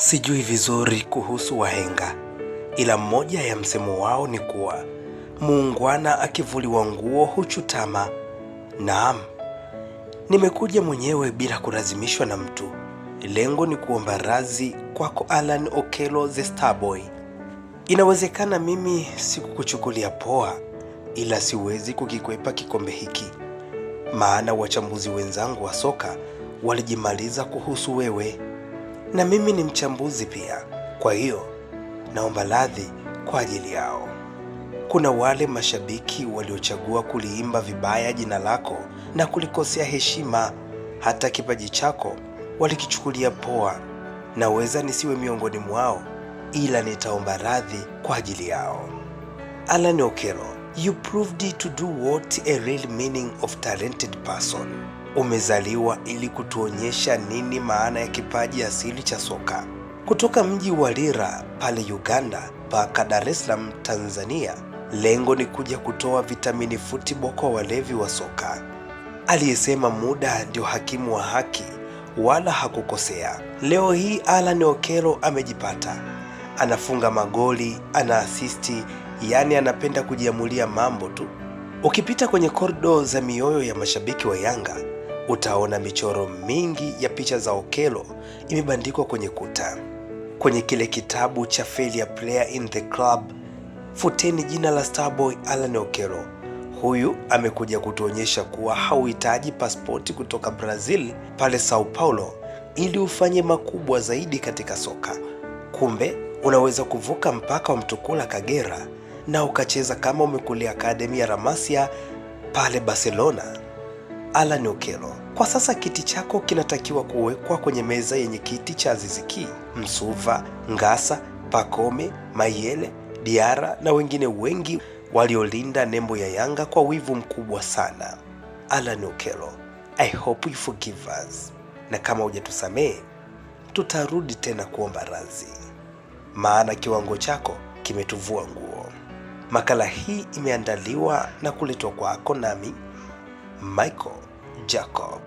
Sijui vizuri kuhusu wahenga, ila moja ya msemo wao ni kuwa muungwana akivuliwa nguo huchutama. Naam, nimekuja mwenyewe bila kulazimishwa na mtu. Lengo ni kuomba radhi kwako Allan Okello the Starboy. Inawezekana mimi sikukuchukulia poa, ila siwezi kukikwepa kikombe hiki, maana wachambuzi wenzangu wa soka walijimaliza kuhusu wewe, na mimi ni mchambuzi pia. Kwa hiyo naomba radhi kwa ajili yao. Kuna wale mashabiki waliochagua kuliimba vibaya jina lako na kulikosea heshima, hata kipaji chako walikichukulia poa. Naweza nisiwe miongoni mwao, ila nitaomba radhi kwa ajili yao. Allan Okello, you proved to do what a real meaning of talented person. Umezaliwa ili kutuonyesha nini maana ya kipaji asili cha soka. Kutoka mji wa Lira pale Uganda mpaka Dar es Salaam Tanzania, lengo ni kuja kutoa vitamini football kwa walevi wa soka. Aliyesema muda ndio hakimu wa haki wala hakukosea. Leo hii Allan Okello amejipata, anafunga magoli, ana asisti, yaani anapenda kujiamulia mambo tu. Ukipita kwenye korido za mioyo ya mashabiki wa Yanga utaona michoro mingi ya picha za Okello imebandikwa kwenye kuta. Kwenye kile kitabu cha failure player in the club, futeni jina la Starboy Allan Okello. Huyu amekuja kutuonyesha kuwa hauhitaji pasipoti kutoka Brazil pale Sao Paulo ili ufanye makubwa zaidi katika soka. Kumbe unaweza kuvuka mpaka wa Mtukula Kagera na ukacheza kama umekulia akademi ya La Masia pale Barcelona. Allan Okello, kwa sasa kiti chako kinatakiwa kuwekwa kwenye meza yenye kiti cha Aziz Ki, Msuva, Ngasa, Pacome, Mayele, Diarra na wengine wengi waliolinda nembo ya Yanga kwa wivu mkubwa sana. Allan Okello, I hope you forgive us, na kama hujatusamehe tutarudi tena kuomba radhi, maana kiwango chako kimetuvua nguo. Makala hii imeandaliwa na kuletwa kwako nami Michael Jacob.